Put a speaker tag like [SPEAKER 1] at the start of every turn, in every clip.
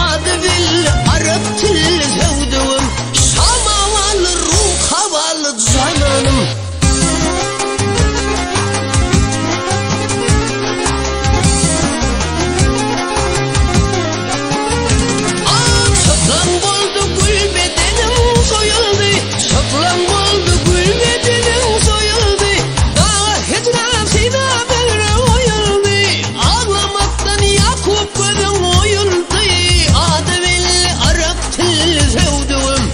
[SPEAKER 1] Ady belli arap tilli söwdügim, Şam awaly, Rum hawaly jananym. Çyplaň boldy gül bedeniň soýuldy, Çyplaň boldy gül bedeniň soýuldy, Daga hijran syna bagry oýuldy, Aglamakdan Ýakup gözüň oýuldy, Ady belli arap tilli söwdügim,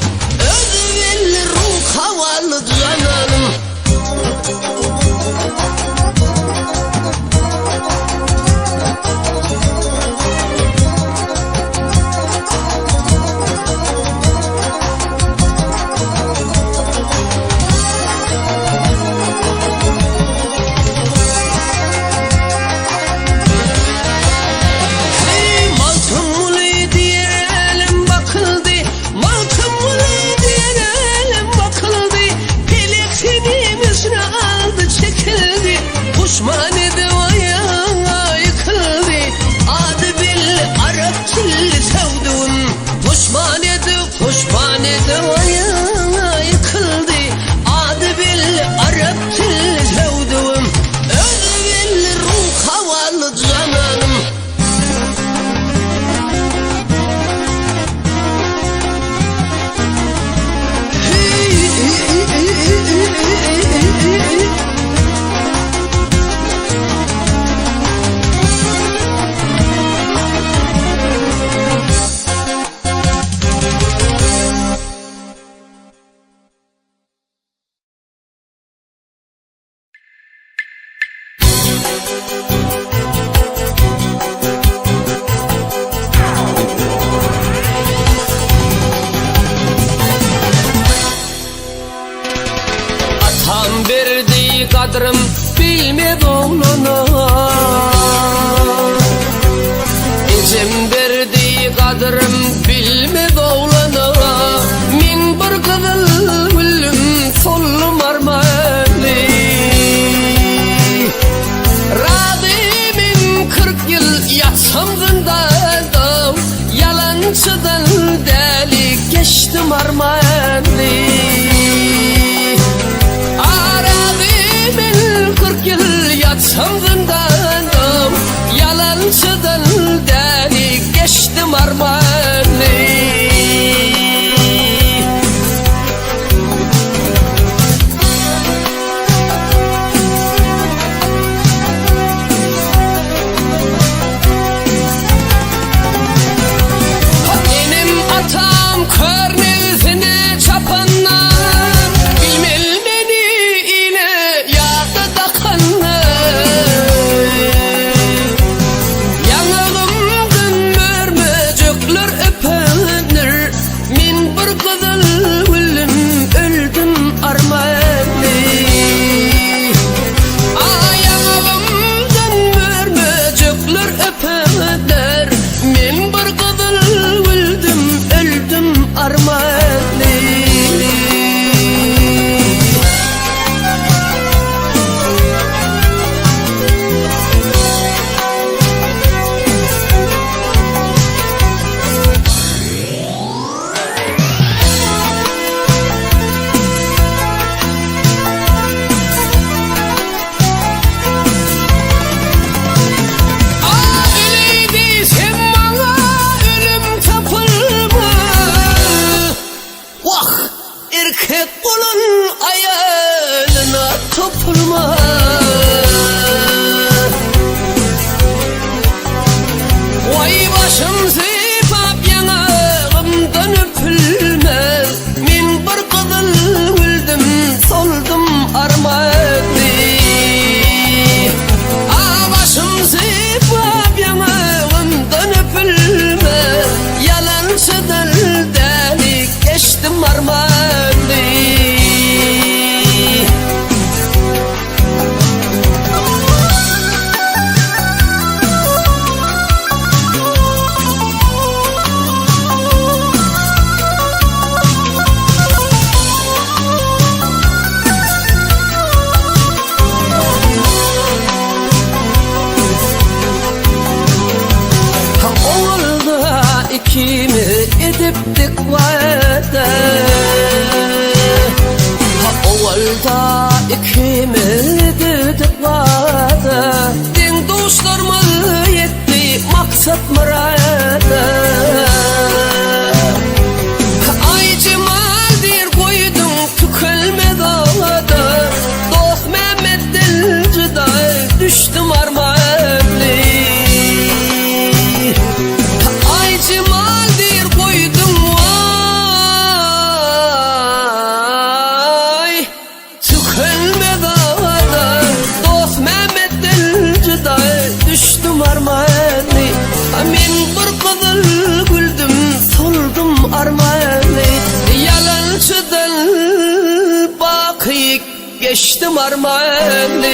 [SPEAKER 1] Özi belli ruh hawaly jananym. Hey, Magtymguly diýer älem bakyldy, Magtymguly diýer älem bakyldy, Pelek seni misre aldy çekildi, Puşman edip aýaga ýykyldy, Ady belli arap tilli söwdügim, Puşman edip, puşman edip aýaga ýykyldy, Ady belli arap tilli söwdügim, Özi belli ruh hawaly jananym. Atam berdi gadrym bilmez oglana Ejem berdi gadrym bilmez oglana Men bir gyzyl gülüm soldum armanly Razy men 40 ýyl ýatsam zyndanda Ýalançydan däli geçdim armanly Arazy men 40 ýyl ýatsam zyndanda Ýalançydan däli geçdim armanly. Enem atam kör nebsine çapanda Bilmeli meni ile ýada dakanda Ýaňagymdan mörmejekler öpendir Men bir gyzyl gülüm öldüm armanly Aýagymdan mörmejekler öpenler Men bir gyzyl güldüm öldüm armanly. Wah, erkek bolan aýalyna topulma. Waý başym sypap ýaňagymdan öpülmez Men bir gyzyl güldüm soldum armanly A başym sypap ýaňagymdan öpülmez Ýalançydan däli geçdim armanly. Edipdik wada Ha owalda ikimiz edipdik wada Deň duşlarymyz ýetdi maksat myrada Aý jemal diýr goýduň tükelmez ada Dost Mehmetden jyda düşdüm armanly Aý jemal diýr goýduň waý Tükenmez ada Dost Mehmetden jyda düşdüm armanly Men bir gyzyl güldüm soldum armanly Ýalançydan baky Geçdim armany.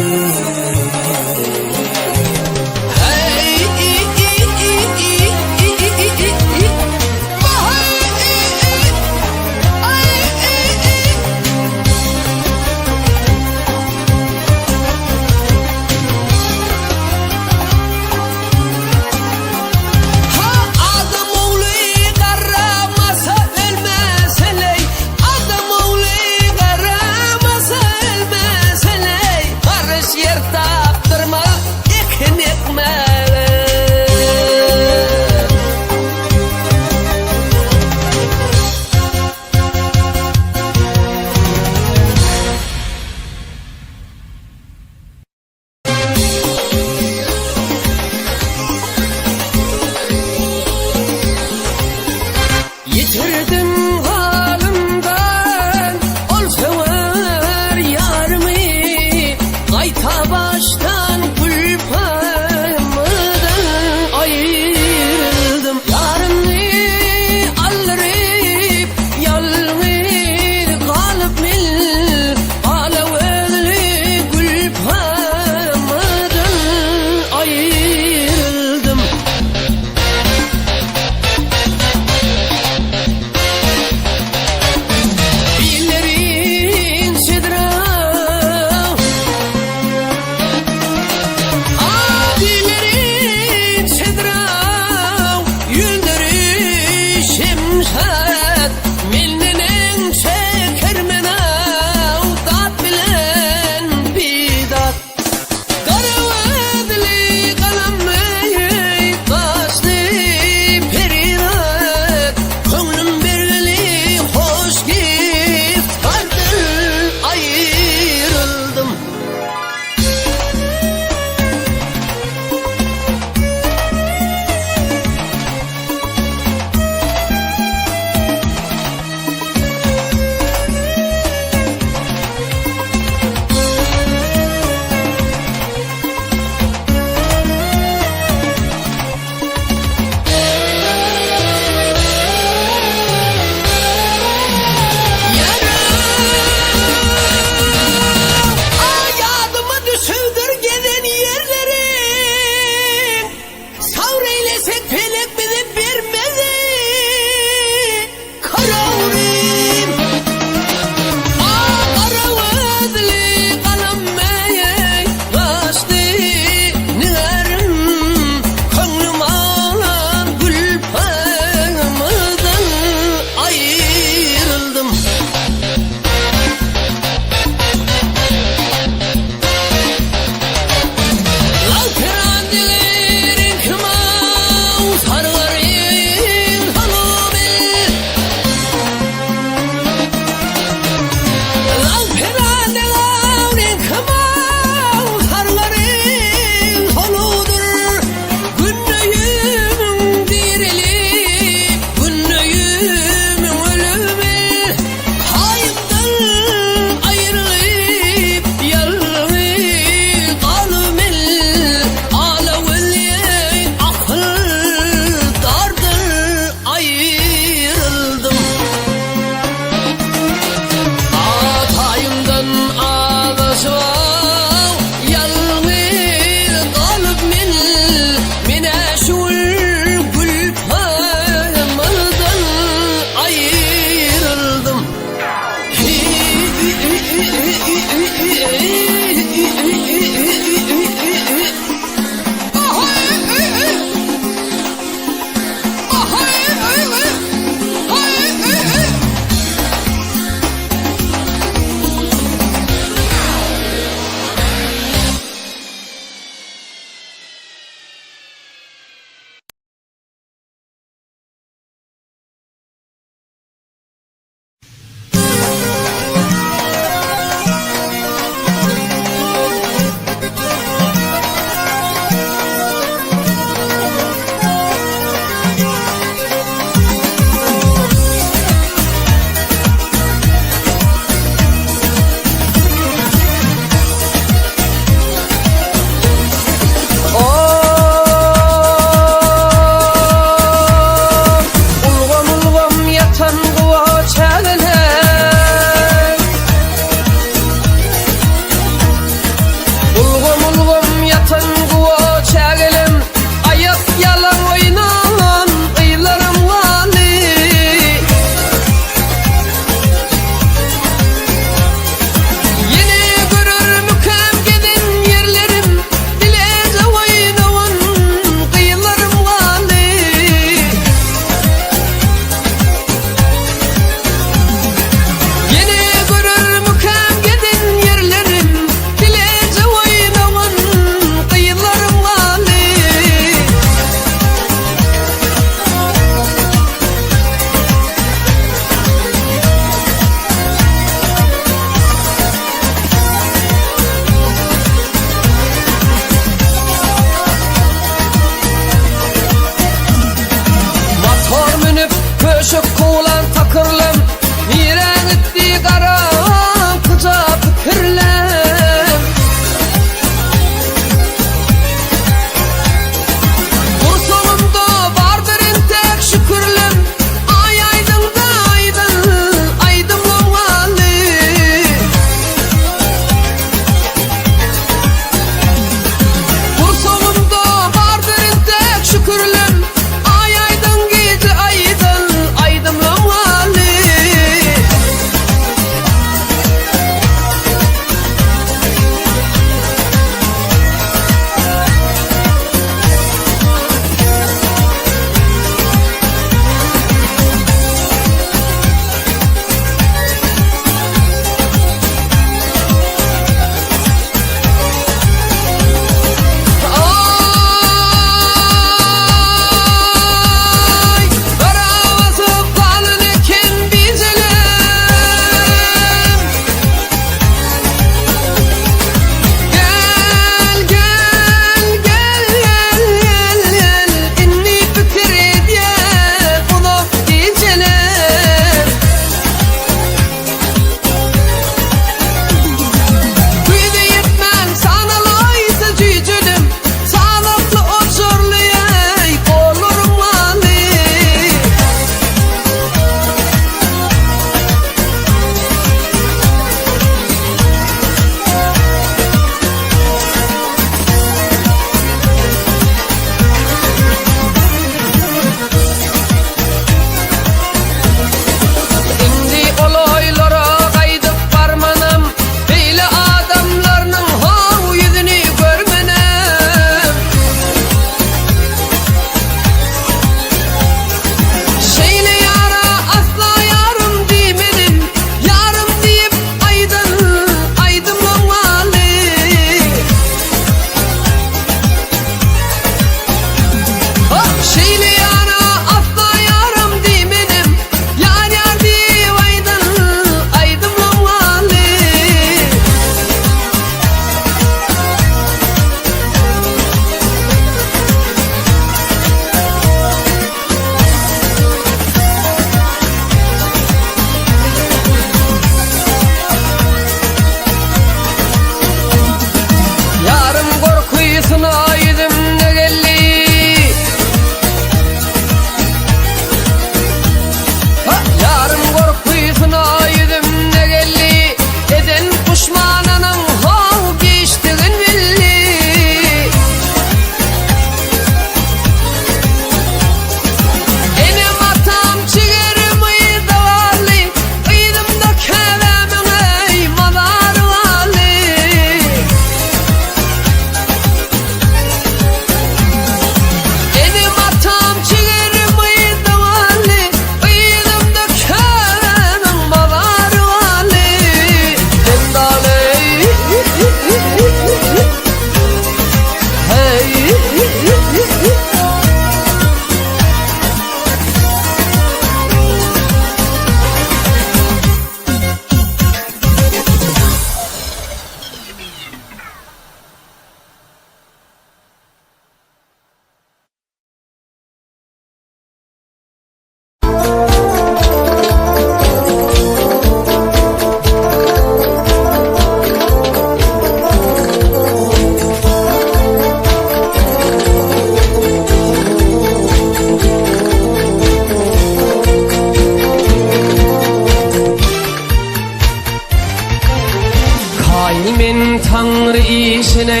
[SPEAKER 1] Kaýyl men Taňry işine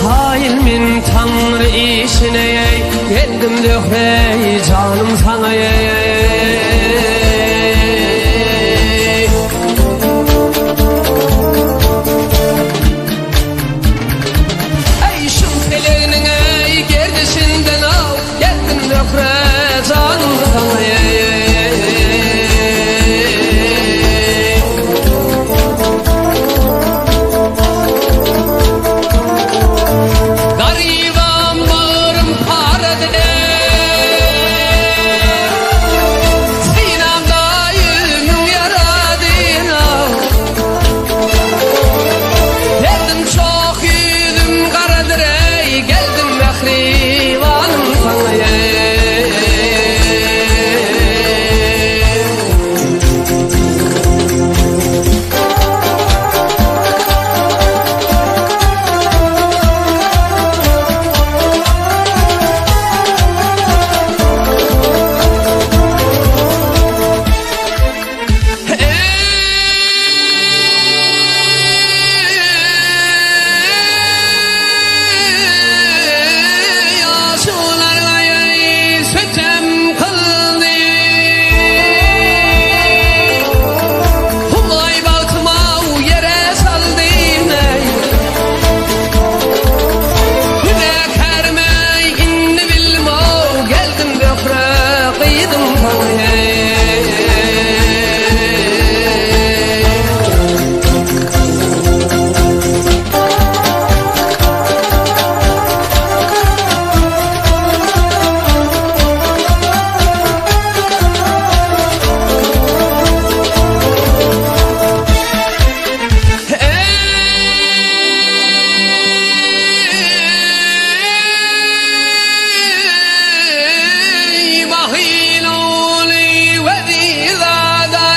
[SPEAKER 1] Kaýyl men Taňry işine Geldim Zöhre janym saňa Eý şum peleginiň eý gerdişinden al Geldim Zöhre janym saňa eý. Garybam bagrym parady Synamda ýüzüň ýarady Derdim çok ýüzüm garadyr eý Geldim mähribanym saňa eý. Eý, ýaşular eý, sütem kyldy. Humaý bagtyma ýere saldy eý. Günäkärime indi bildim-ow, geldim Zöhre gyzym saňa eý. Eý, bahyl ogly wezirzada,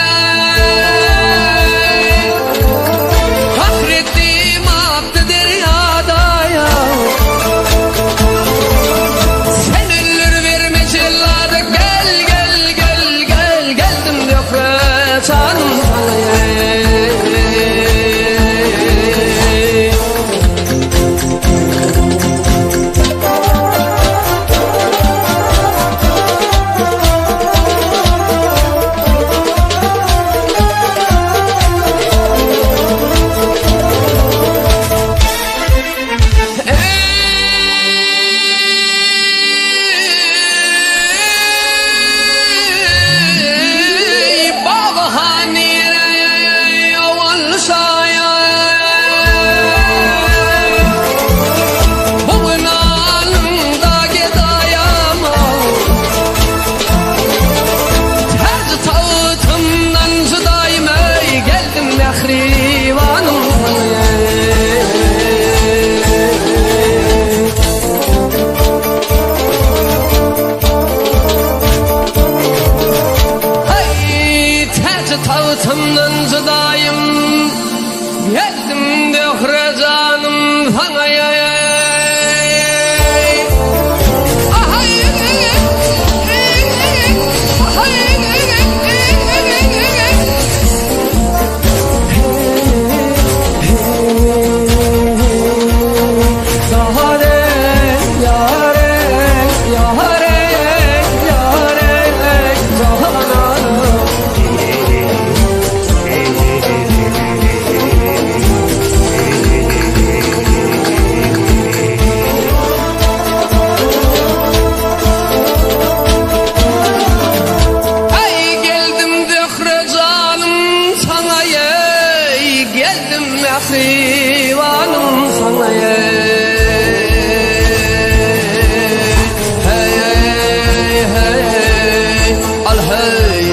[SPEAKER 1] Fahretdim akdy derýada, Sen öldür berme jellada, Gel, gel, gel, gel, geldim Zöhre janym saňa eý. Eý, Baba han ýere owal şaýa. Bu gün alnymda gedaýam. Täji tagtymdan jydaýym eý, geldim mähribanym saňa eý. Eý, täji tagtymdan jydaýym, geldim Zöhre janym saňa eý. Eý geldim Zöhre janym saňa eý geldim mähribanym saňa eý Hey hey hey al hey.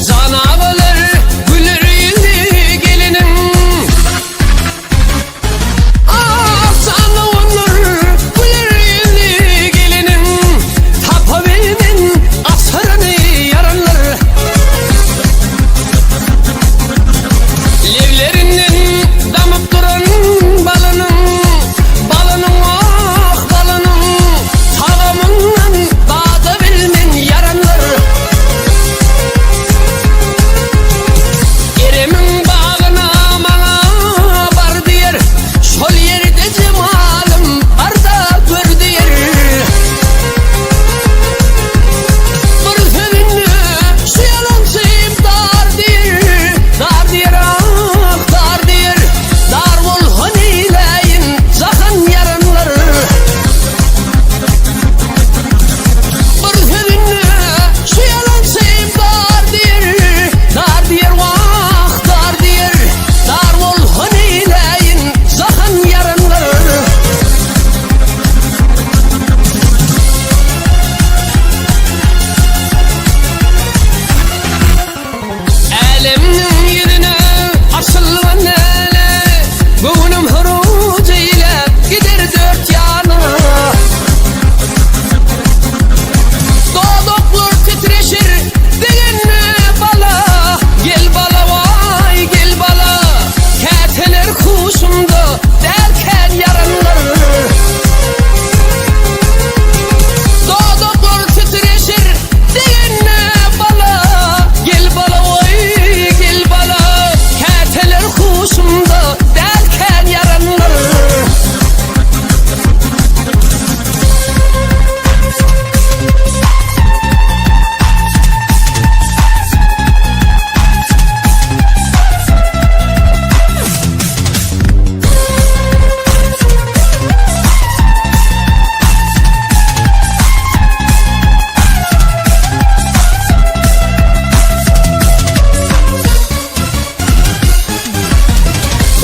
[SPEAKER 1] Janawalar güler ýüzli geliniň.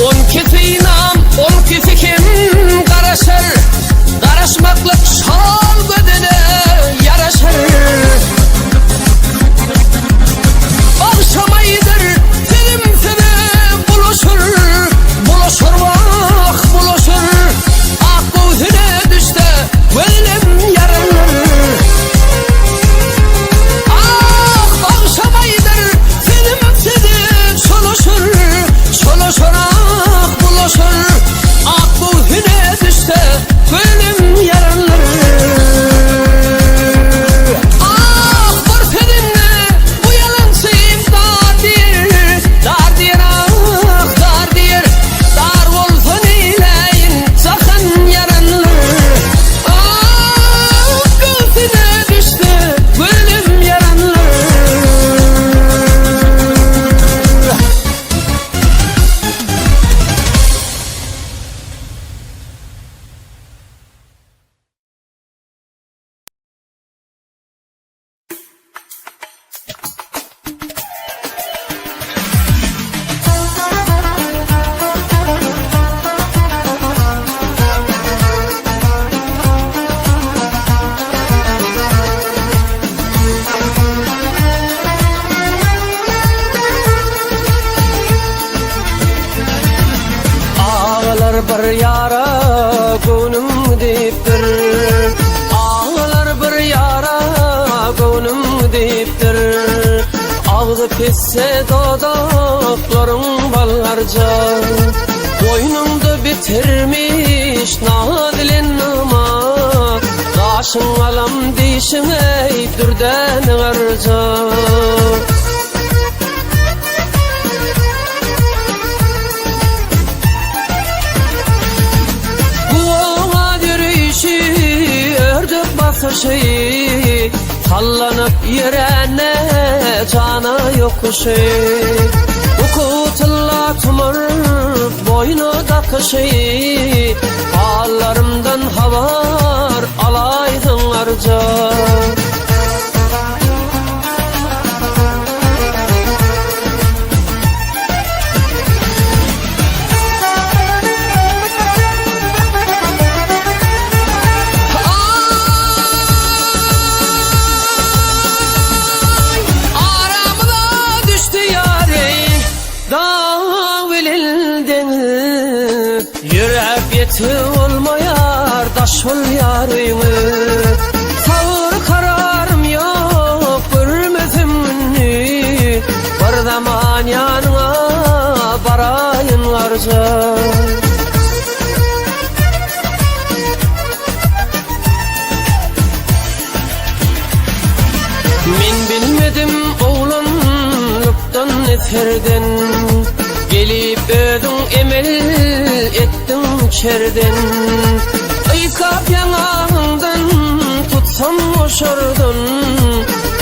[SPEAKER 1] Onkisi ynam, onkisi hem garaşar, Garaşmaklyk şol gözele ýaraşar. Bagşamaýdyr sözüm söze bulaşar, Bulaşar wah, bulaşar. Ak göwsüne düşse gözlem ýaralar. Ah, bagşamaýdyr sözüm söze çolaşar, Çolaşar ah, bulaşar. Ak göwsüne düşse gözlem ýaralar. Ah, bir sözünde bu ýalançym dar diýer, Dar diýer ah, dar diýer. Dar bolsa neýläýin, jahan ýaranlar. Ah, göwsüne düşse gönlüm ýaranlar. Agalar bir ýara göwnüm diýipdir. Agalar bir ýara göwnüm diýipdir. Agzy pisse dodaklaryň ballarja. Goýnuňda bitirmiş naz bilen nama. Gaşyň galam dişiň eý dürdäne garja. Guwaga ýörüşi, ördek basyşy, Sallanyp ýörände jana ýokuşy. Uky tylla tumar boýna dakyşy, Hallarymdan habar alaýsyň arja. Aý, aramyza düşdi ýary, dag bilen deňiz. Ýöräp ýetip bolmaýar daş bolýar öýüňiz. Sabyr-kararym ýok, görmesem gününi, Bir zaman ýanyňa baraýyn garja. Men bilmedim oglanlykdan eserden, Gelip özüň emel etdiň çerden. Ykap ýaňagyňdan tutsam goşardan,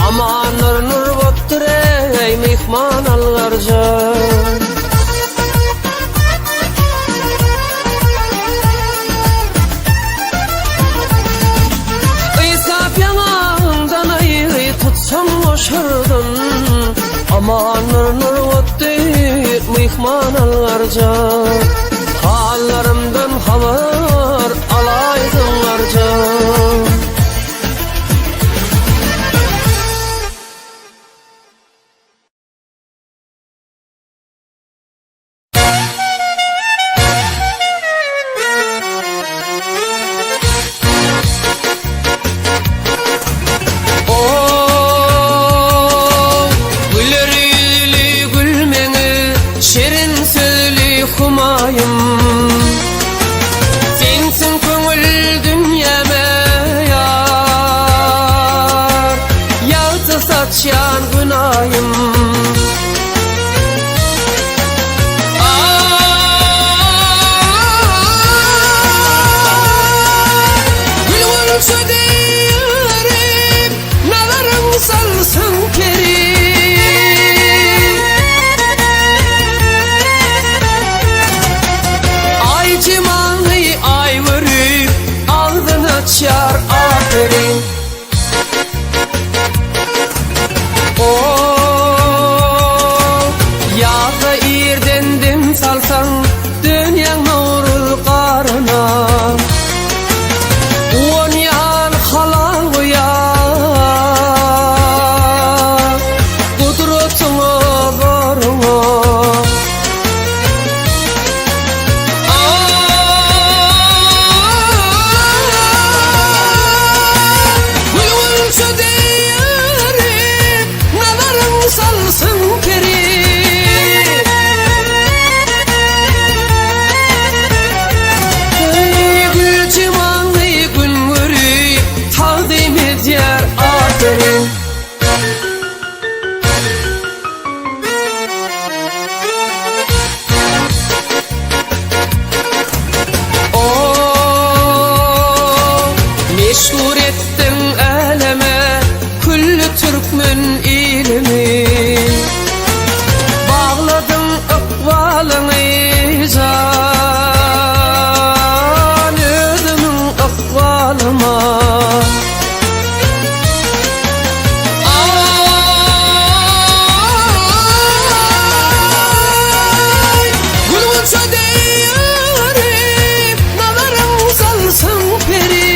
[SPEAKER 1] Aman nur nur bopdur eý myhman algarja. Ysgap ýaňagyňdan aýry tutsaň goşardan, Aman nur nur otdy myhman algarja. Hallarymdan habar alaýdyň arja. Güler ýüzli gülmeňi, şirin sözli humaýym. Sensiň köňül dünýäme ýar, Ýagty saçýan Gün aýym. Gül-gülçe diýerim, nazaryň salsyn keri. Aý jemaly aý görüp, agzyn açýar aperin. Ýazda irden dem salsaň. Meşhur etdiň äleme külli türkmen ilini. Bagladyň ykbalyňy jan özümiň ykbalyma. Aý, gül-gunça deý ýaryp, nazaryň salsaň peri.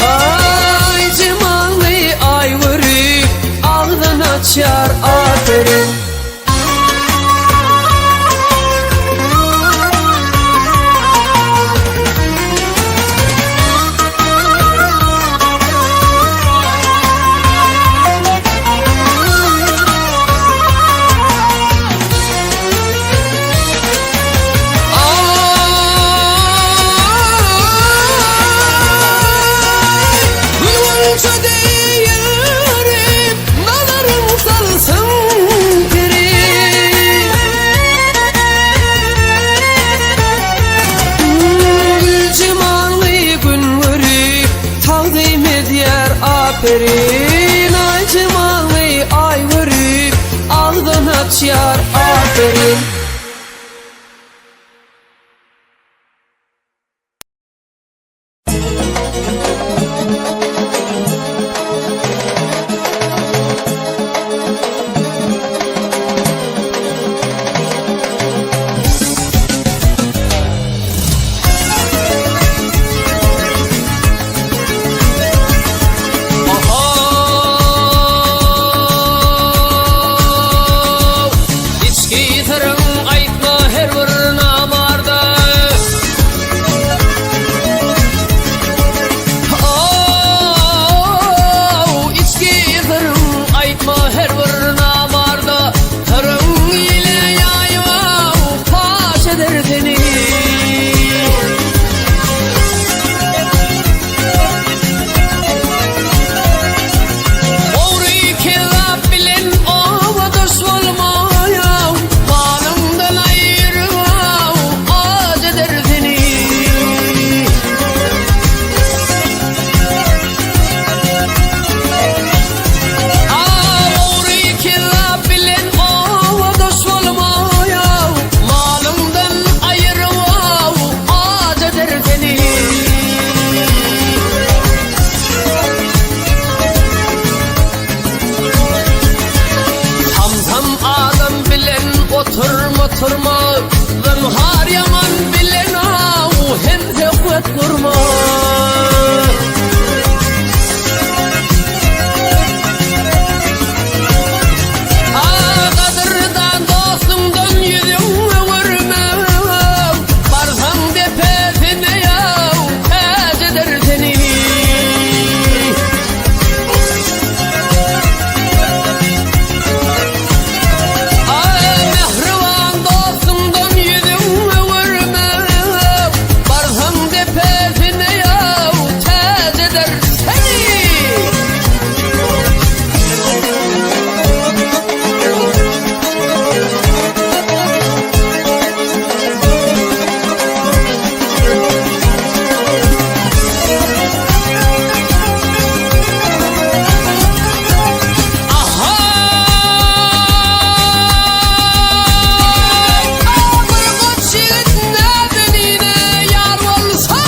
[SPEAKER 1] Aý, jemaly aý görüp, agzyn açýar aperin. Gül-gunça deý ýaryp, nazaryň salsaň peri. Gül jemaly gün görüp, tagzym edýär aperin. Aý jemaly aý görüp, agzyn açýar aperin. Içki syryň aýtma her bir namarda. Ow, içki syryň aýtma her bir namarda. Syryň ile ýaýyp, paş eder seni. Ogry kezzap bilen obadaş bolmaýaw, Malyňdan aýyrybaw, aç eder seni. Ogry kezzap bilen obadaş bolmaýaw, Malyňdan aýyrybaw, aç eder seni. Ham-ham adam bilen oturma turma, Zynhar ýaman bilen aw hem söhbet gurma. A gadyrdan dostuňdan ýüzüň öwürme, Barsaň depesine ýaw täç eder seni. Aý, mähriban dostuňdan ýüzüň öwürme, Barsaň depesine ýaw täç eder seni. Bir goç ýigit näzenine ýar bolsa,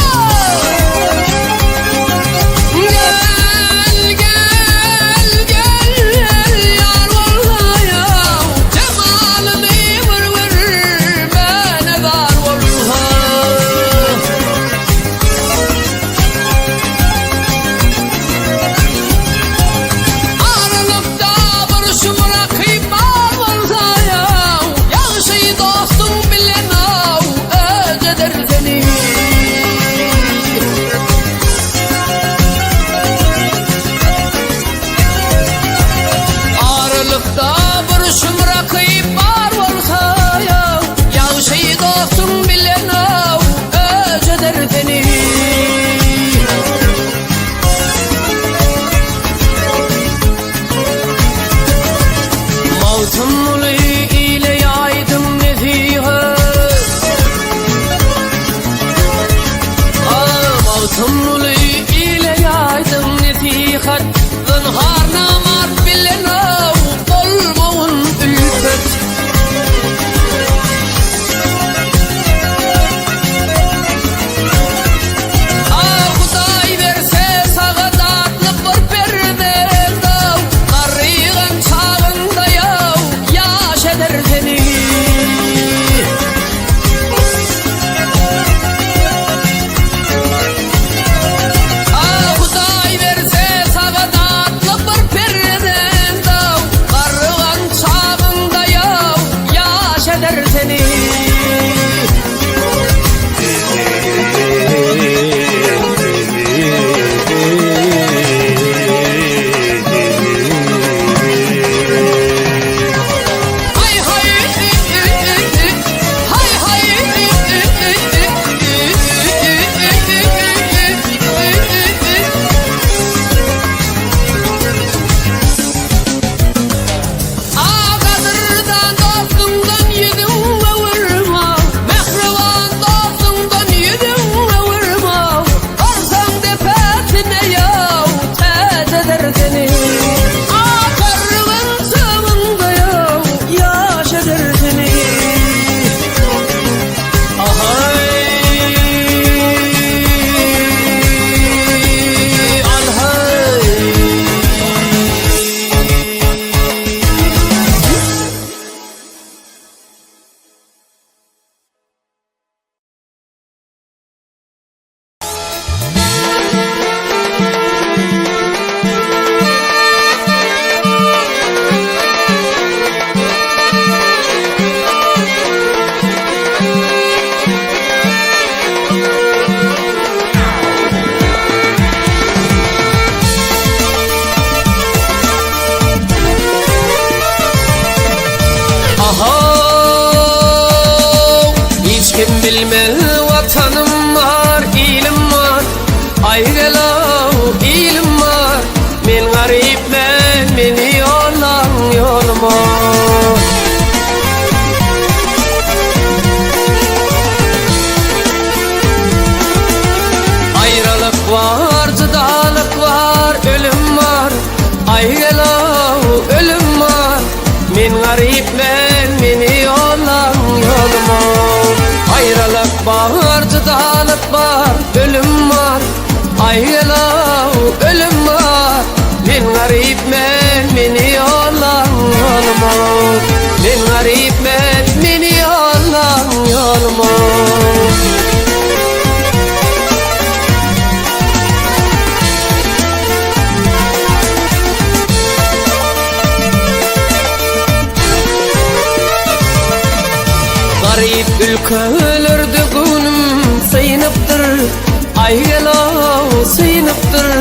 [SPEAKER 1] Gel, gel, gel, ýar bolsa, Jemalyny bir görmäne zar bolsa. Aralykda bir şum rakyp bar bolsa ýaw, Ýagşy dostuň bilen aw öç eder seni. Aralykda bir şum rakyp bar bolsa ýaw, Ýagşy dostuň bilen aw öç eder seni. Magtymguly ile ýaýdyň nesihat. Garyp ülkelerde göwnüm synypdyr, Aý gel-ow, synypdyr,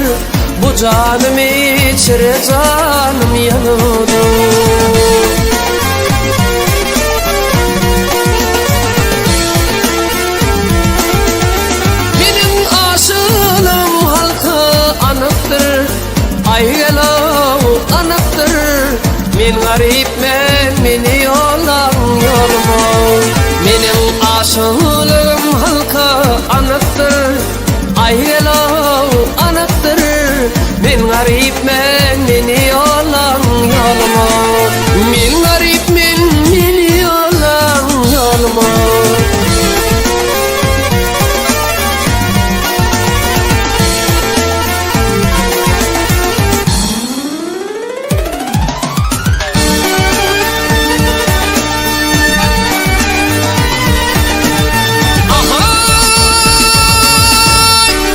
[SPEAKER 1] Bu janym içre janym ýanypdyr. Meniň aşylym halka anykdyr, Aý gel-ow, anykdyr, Men garyp men, meni ýollaň ýoluma. Meniň aşylym halka anykdyr, Aý gel-ow, anykdyr, Men garyp men, meni ýollaň ýoluma. Men garyp men, meni ýollaň ýoluma.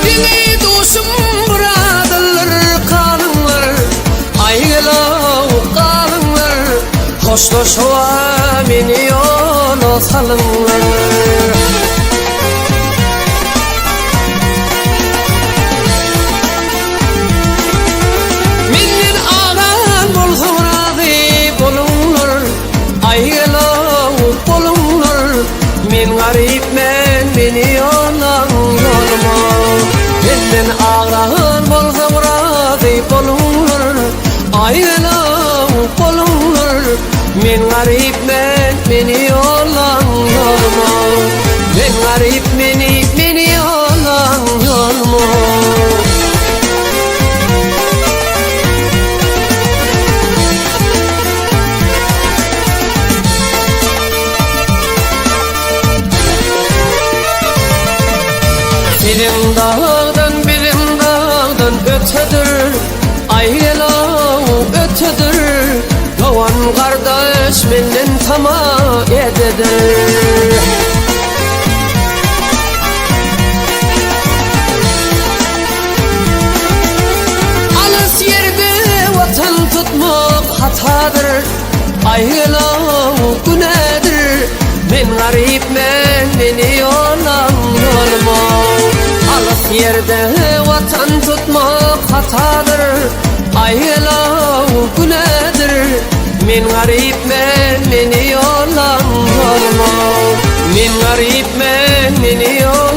[SPEAKER 1] Dini duşum byradyrlar galyňlar Aý gelaw galyňlar Hoşlaşywa meni ýola salyňlar. Menden agan bolsaň razy boluňlar, Aý gelaw boluňlar, Men garyp men, meni ýollaň ýoluma. Menden agan bolsaň razy boluňlar, Aý gelaw boluňlar, Men garyp men, meni ýollaň ýoluma. Men garyp meni, meni ýollaň ýoluma. Siziň dagdan biziň dagdan ötedir Aý gelaw ötedir Dogan gardaş menden tama ededir. Alys ýerde watan tutmak hatadyr, Aýylaw günädir. Men garyp men, meni ýollaň ýoluma. Alys ýerde watan tutmak hatadyr, Aýylaw günädir. Men garyp men, meni ýollaň ýoluma. Men garyp men, meni ýollaň.